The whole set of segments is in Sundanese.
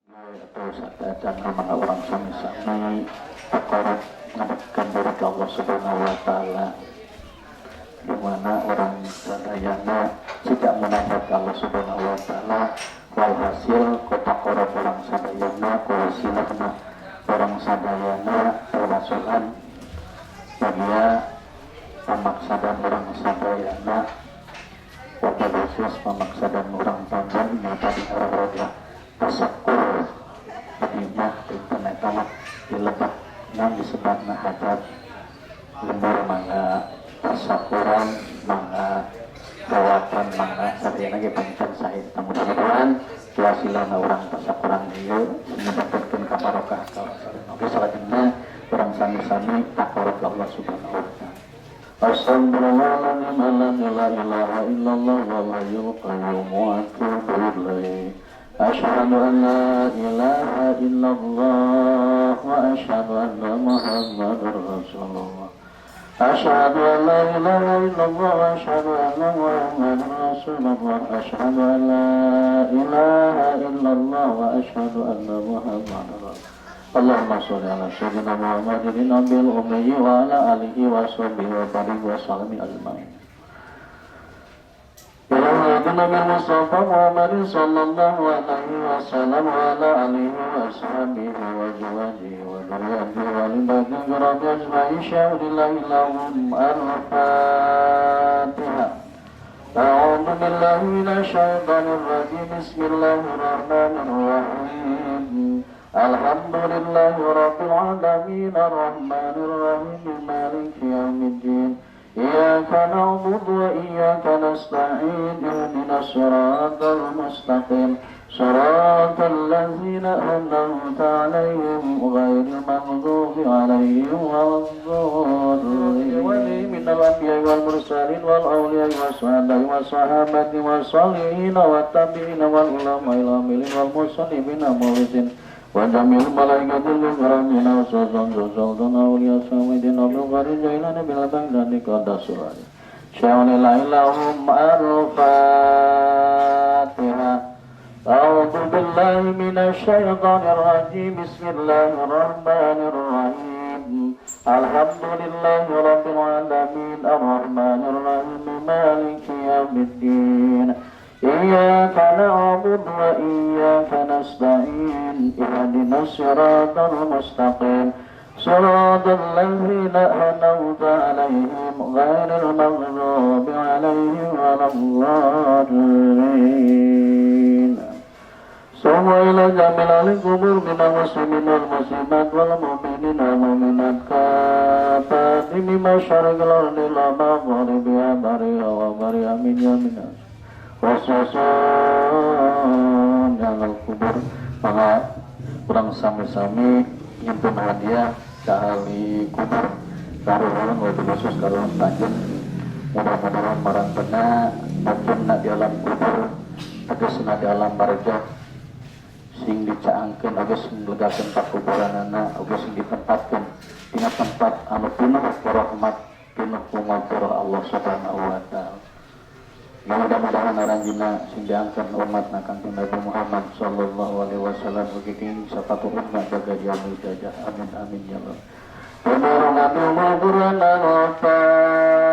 Atau sateuacanna, mangga urang sami-sami taqarrub, ngadepkeun diri ka Allah Subhanahu wa Taala, di mana urang sadayana tidak menghadap ke Allah Subhanahu wa Taala. Walhasil, ku taqarrub urang sadayana, ku wasilahna urang sadayana, tawassulan bagia pamaksadan urang sadayana, wabil khusus pamaksadan urang Tanjung nyata di arah tasakur tadimah dinten eta mah di lebet yang disebutna hajat lembur. Mangga tasakuran, mangga dawatan, mangga sadayana ge panginten sae. Mudah-mudahan wasilana urang tasakuran ieu nyebabkeun kabarokah ka urang sadayana. Oke, salajengna urang sami-sami taqarrub ka Allah Subhanahu wa Taala. Astagfirullahaladzim alladzi la ilaha illallah wal hayyul qayyum wa atubu ilaih. Asyhadu an la ilaha illallah wa asyhadu anna Muhammadar Rasulullah. Asyhadu an la ilaha illallah wa asyhadu anna Muhammadar Rasulullah. Asyhadu an la ilaha illallah wa asyhadu anna Muhammadar Rasulullah. Allahumma sholli ala sayyidina Muhammadin nabil ummi wa ala alihi wa sahbihi wa barik wa sallim ajma'in. إلى النبي المصطفى محمد صلى الله عليه وسلم وعلى آله وأصحابه وأزواجه وذريته وعباده الكرام أجمعين. شهد الله لهم الفاتحة. أعوذ بالله من الشيطان الرجيم. بسم الله الرحمن الرحيم. الحمد لله رب العالمين، الرحمن الرحيم، مالك يوم الدين. إياك نعبد وإياك نستعين، اهدنا الصراط المستقيم، صراط الذين أنعمت عليهم، غير المغضوب عليهم ولا الضالين. ولي من الأنبياء والمرسلين والأولياء والشهداء والصحابة والصالحين والتابعين والعلماء العاملين والمصنفين المخلصين وجميع الملائكة المكرمين وسلطان أولياء سيدنا عبد القادر الجيلاني بالبغدادي قدس الله شاول لهم الفاتحة. أعوذ بالله من الشيطان الرجيم. بسم الله الرحمن الرحيم. الحمد لله رب العالمين، الرحمن الرحيم، مالك يوم الدين. إياك نعبد وإياك نستعين، اهدنا الصراط المستقيم، صراط الذين أنعمت عليهم، غير المغضوب عليهم ولا الضالين. ثم إلى جميع القبور من المسلمين والمسلمات والمؤمنين والمؤمنات كافة من مشارق الأرض إلى مغاربها، برها وبرها من يمين khususun yang kubur. Maka urang sami-sami nyuhunkeun hadiah ke ahli kubur, karuhun, waktu khusus karuhun Tanjung. Mudah-mudahan marantena mungkin di alam kubur, tegesna di alam barzah, sing dicaangkeun oge, sing legakeun pakuburanana oge, sing ditempatkeun dina tempat anu pinuh ku rahmat, pinuh ku maghfirah Allah Subhanahu wa Taala. Ya, mudah-mudahan aranjeunna sing diangkat umat na Kangjeng Nabi Muhammad sallallahu alaihi wasallam, begitu satu umat jaga jamu jajah. Amin amin ya Allah. Al-Fatihah.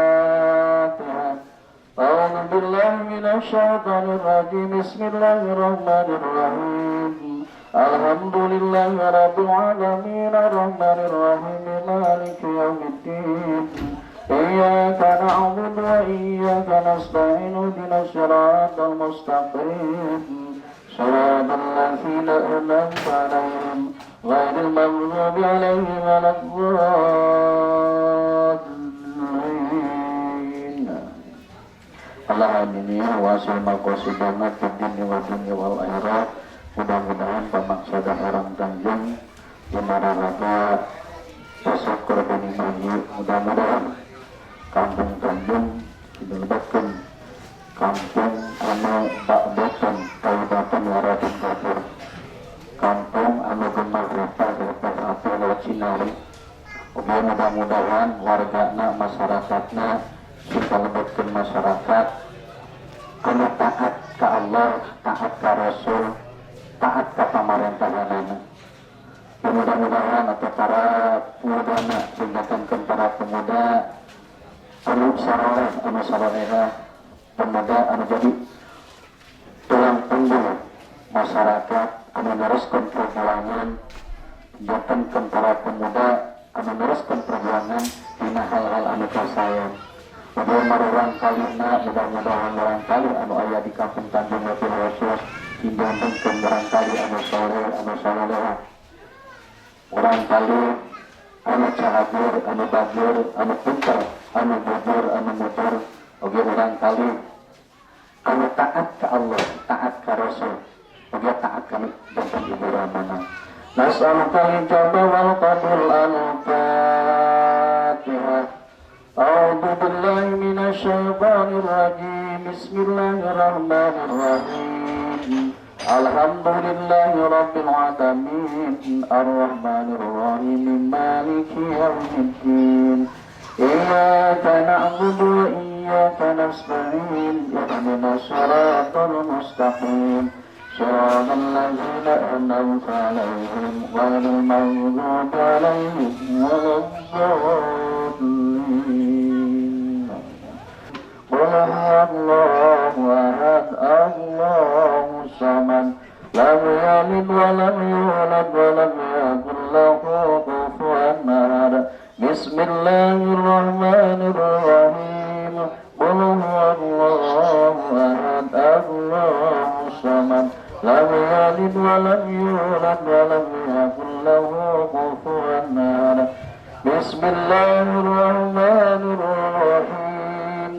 أعوذ بالله من الشيطان الرجيم. بسم الله الرحمن الرحيم. الحمد لله رب العالمين، الرحمن الرحيم، مالك يوم الدين. إياك نعبد وإياك نستعين، اهدنا الصراط المستقيم، صراط الذين أنعمت عليهم، غير المغضوب عليهم ولا الضالين. Allah ini wasil maqasidana fid dini wa dunya wal akhirat. Mudah-mudahan pamaksadan urang Tanjung di raga tasakur bani mayu, mudah-mudahan kampung Tanjung dilebatkan kampung anu ba'datan taibatan waradin kafir, kampung anu gemar repah repah atau lewat Cinari. Oke, mudah-mudahan wargana, masyarakatna kita lebetkan masyarakat anu taat ke Allah, taat ke Rasul. Taat ka pamarentahanana. Mudah-mudahan atau para pemuda diingatkan, para pemuda anu saroleh, anu saroleha, pemuda anu jadi tulang punggung masyarakat anu neruskan perjuangan, jantenkeun para pemuda anu neruskan perjuangan dina hal-hal anu kasaean. Mudah murangkalihna, mudah-mudahan murangkalih anu aya di kampung Tanjung wabil khusus dijantenkeun murangkalih anu soleh, anu soleha, murangkalih anu cahagur, anu bageur, anu pinter, anu jujur, anu mujur, oge murangkalih anu taat ka Allah, taat ka Rasul, oge taat ka janten ibu ramana. Nas'aluka al-ijabah wal qabul. Al-Fatihah. أعوذ بالله من الشيطان الرجيم. بسم الله الرحمن الرحيم. الحمد لله رب العالمين، الرحمن الرحيم، مالك يوم الدين، إياك نعبد وإياك نستعين، اهدنا الصراط المستقيم، صراط الذين أنعمت عليهم، غير المغضوب عليهم ولا الضالين. قل هو الله أحد، الله الصمد، لم يلد ولم يولد ولم يكن له كفوا أحد. بسم الله الرحمن الرحيم. قل هو الله أحد، الله الصمد، لم يلد ولم يولد ولم يكن له كفوا أحد. بسم الله الرحمن الرحيم.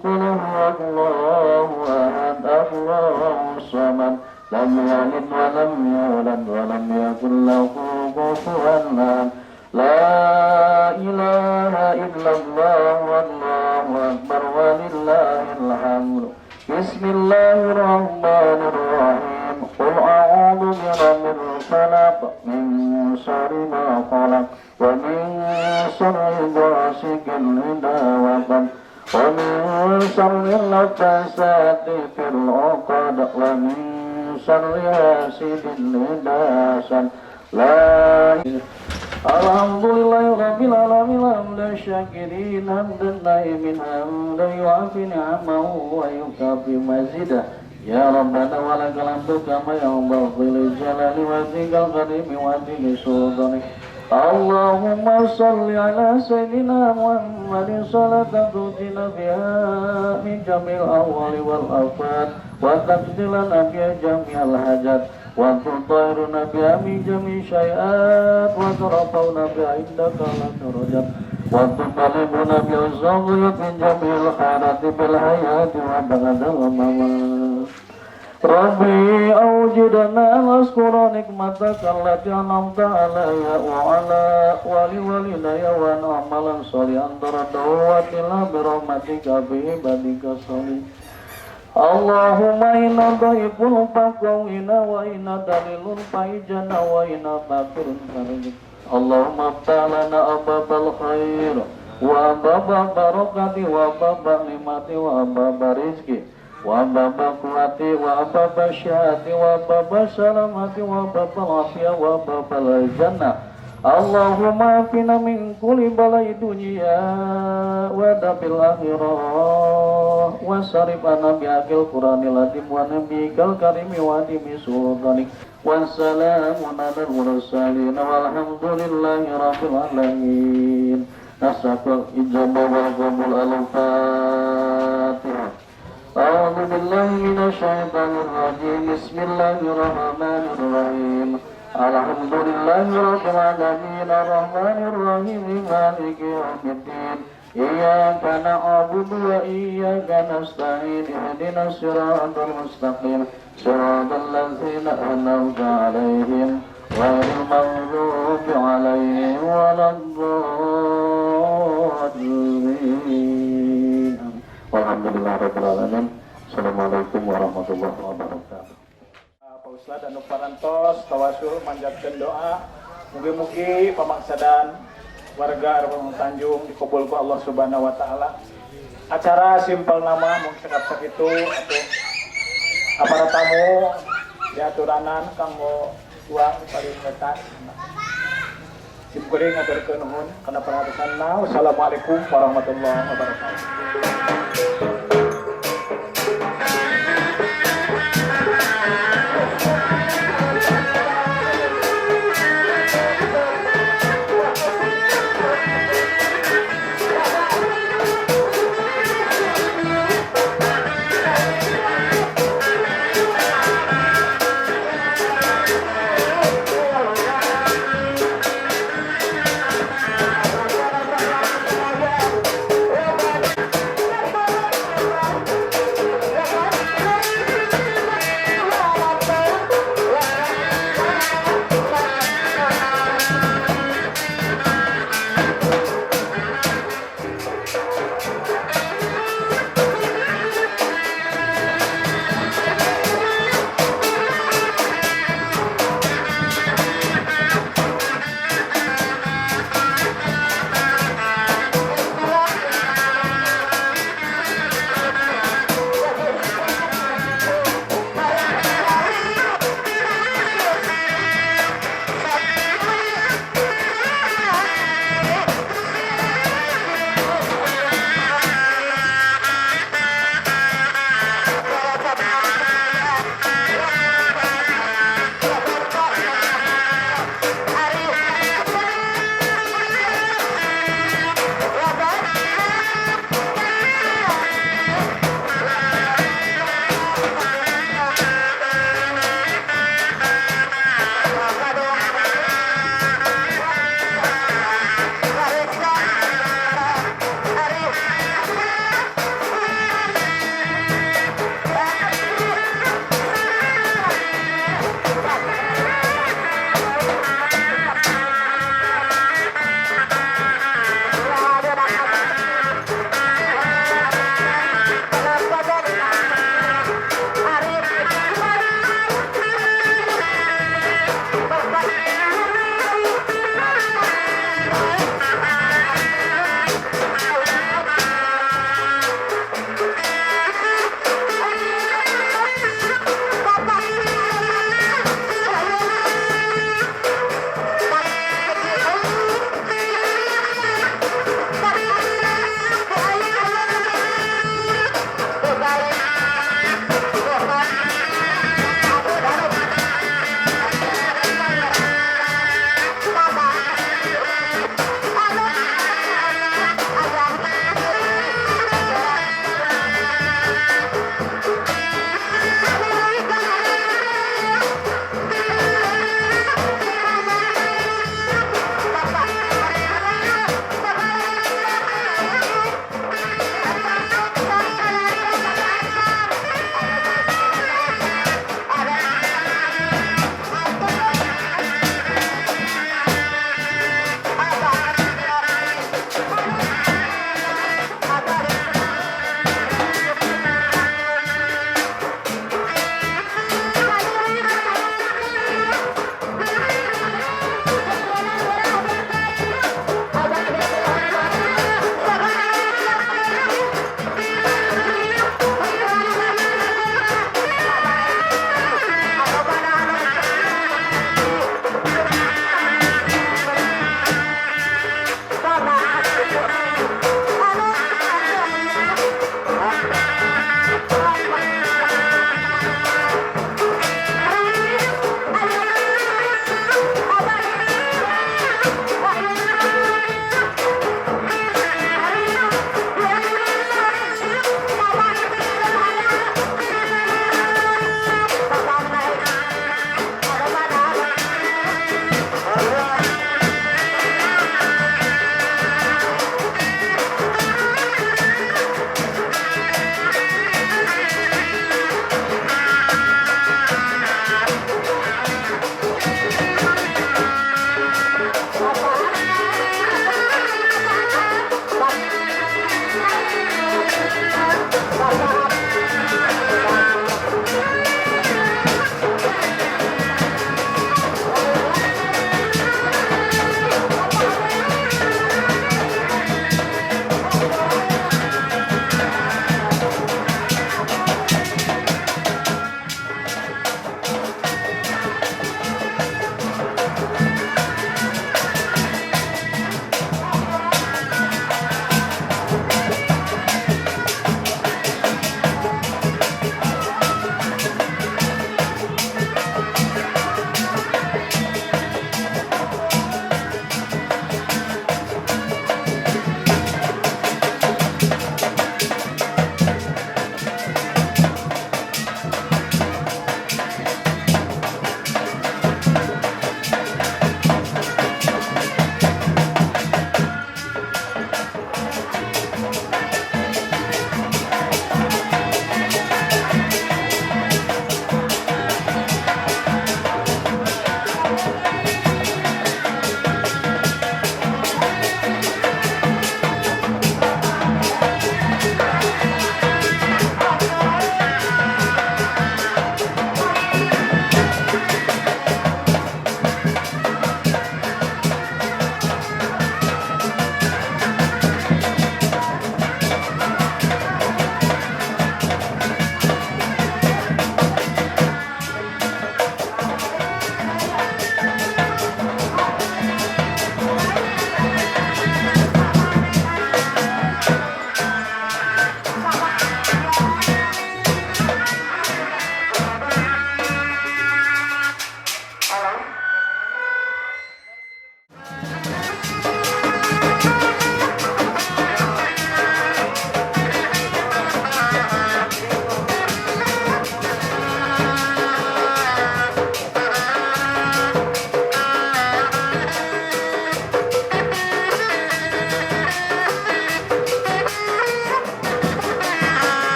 قل هو الله أحد، الله الصمد، لم يلد ولم يولد ولم يكن له كفوا أحد. لا إله إلا الله، والله أكبر، ولله الحمد. بسم الله الرحمن الرحيم. قل أعوذ برب الفلق، من شر ما خلق، ومن شر غاسق إذا وقب، ومن شر النفاثات في العقد، ومن شر حاسد إذا حسد. لا الحمد لله رب العالمين، حمد الشاكرين، حمد النائمين، حمدا يوافي نعمه ويكافئ مزيده. يا ربنا ولك الحمد كما ينبغي لجلال وجهك الكريم وعظيم سلطانك. اللهم صل على سيدنا محمد صلاة تنجينا بها من جميع الأهوال والآفات، وتقضي لنا بها جميع الحاجات، وتطهرنا بها من جميع السيئات، وترفعنا بها عندك أعلى الدرجات، وتبلغنا بها الزغية من جميع الخيرات بالحياة وبعد الممات. ربي أوزعني أن أشكر نعمتك التي أنعمت علي وعلى والدي وأن أعمل صالحا ترضاه وأدخلني برحمتك في عبادك الصالحين. اللهم إنا ضعيف فقونا، وإنا ذليل فأعزنا، وإنا فقير فأغننا. اللهم افتح لنا أبواب الخير وأبواب البركة وأبواب النعمة وأبواب الرزق وأبواب القوة وأبواب الصحة وأبواب السلامة وأبواب العافية وأبواب الجنة. اللهم عافنا من كل بلاء الدنيا وعذاب الآخرة، واصرف عنا بحق القرآن العظيم ونبيك الكريم وعظيم سلطانك. والسلام على المرسلين، والحمد لله رب العالمين. نسأل الإجابة والقبول. الفاتحة. أعوذ بالله من الشيطان الرجيم. بسم الله الرحمن الرحيم. الحمد لله رب العالمين، الرحمن الرحيم، مالك يوم الدين، إياك نعبد وإياك نستعين، اهدنا الصراط المستقيم، صراط الذين أنعمت عليهم، غير المغضوب عليهم ولا الضالين. والحمد لله رب العالمين. Assalamualaikum warahmatullahi wabarakatuh. Pak Ustad anu parantos tawasul manjatkeun doa, mugi-mugi pamaksadan warga Rempang Tanjung dikabul ku Allah Subhanahu wa taala. Acara simpel nama mungkin cekap sakitu atuh. Para tamu Diaturanan kanggo tuang paling wetan. Sim kuring ngaturkeun nuhun kana perhatosanna. Wassalamualaikum warahmatullahi wabarakatuh.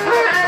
Bye.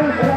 Hare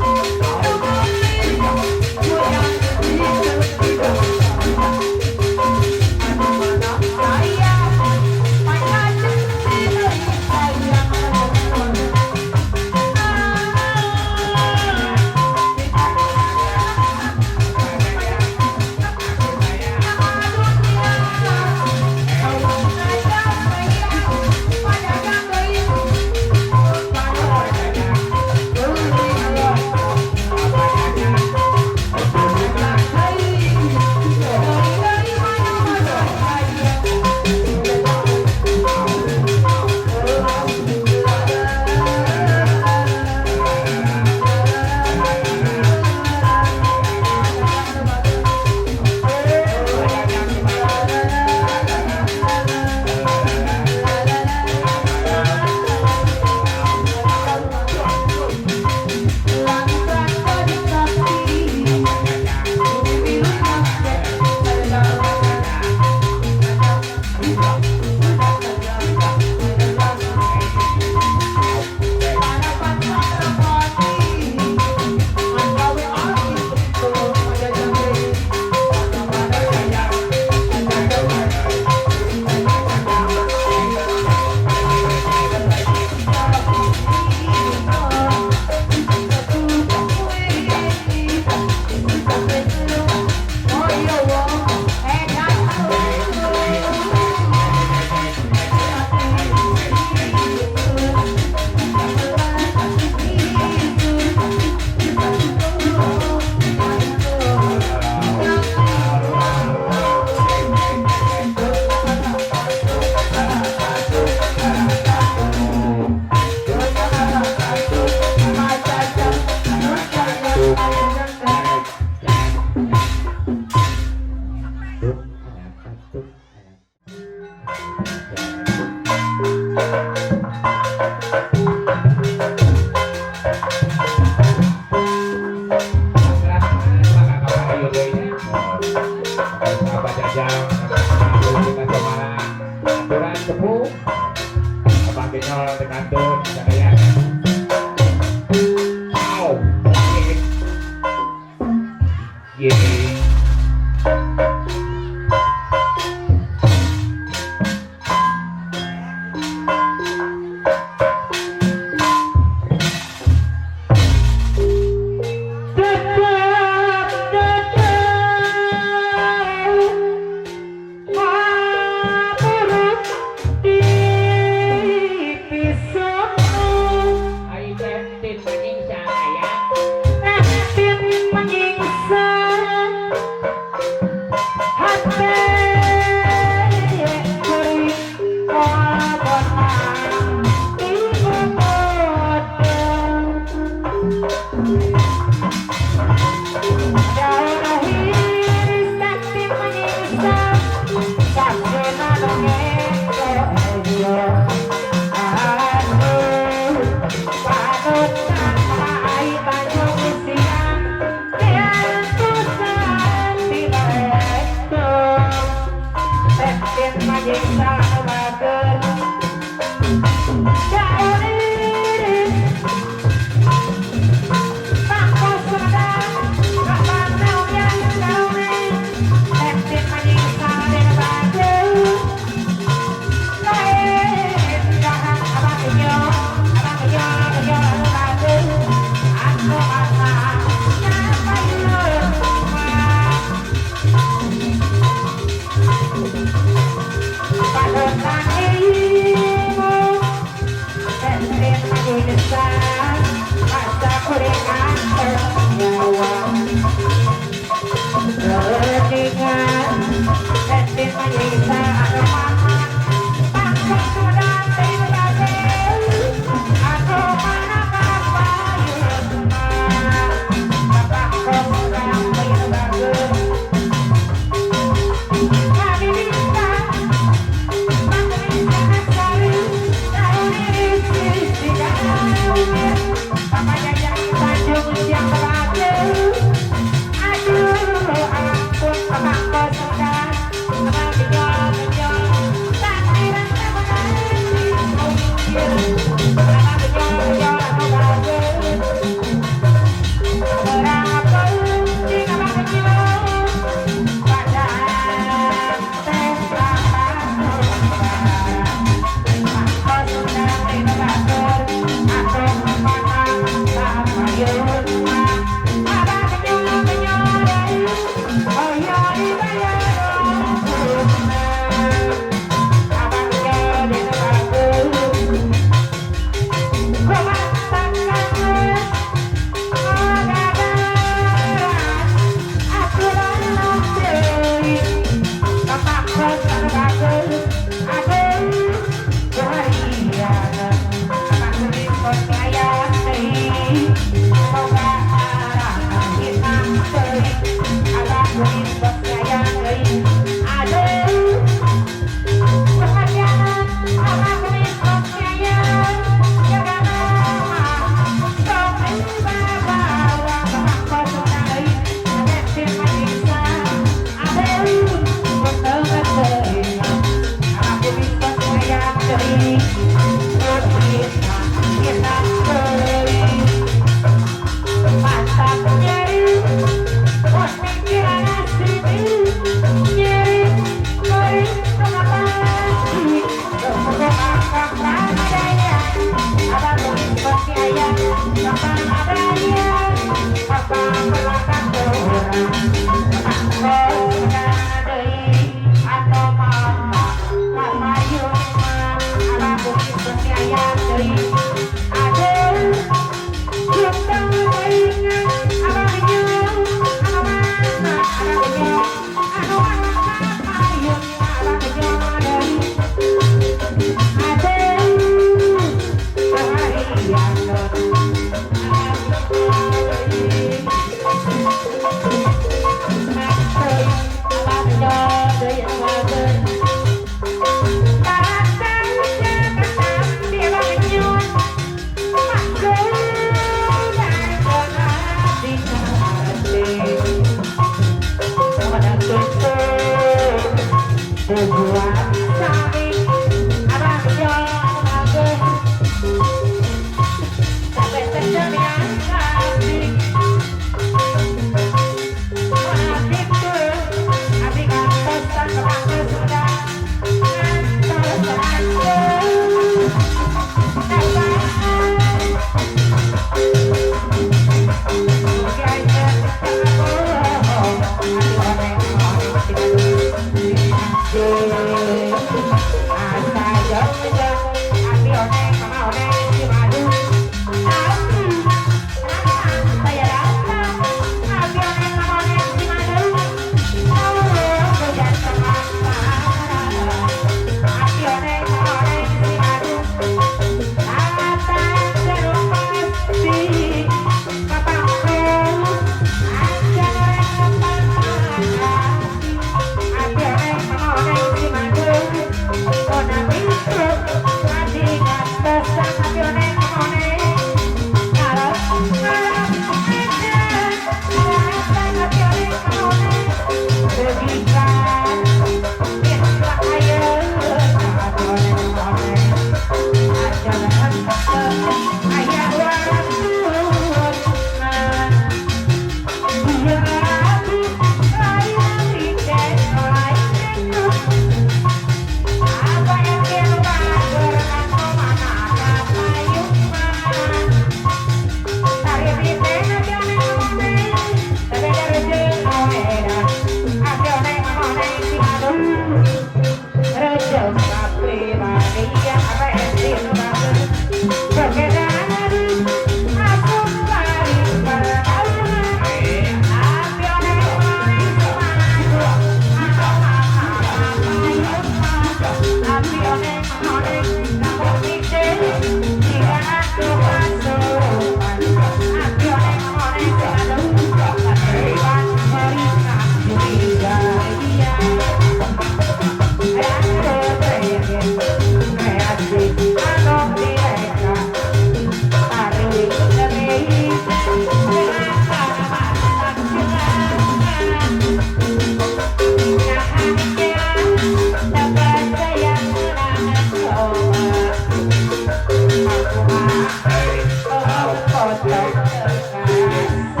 Berkah.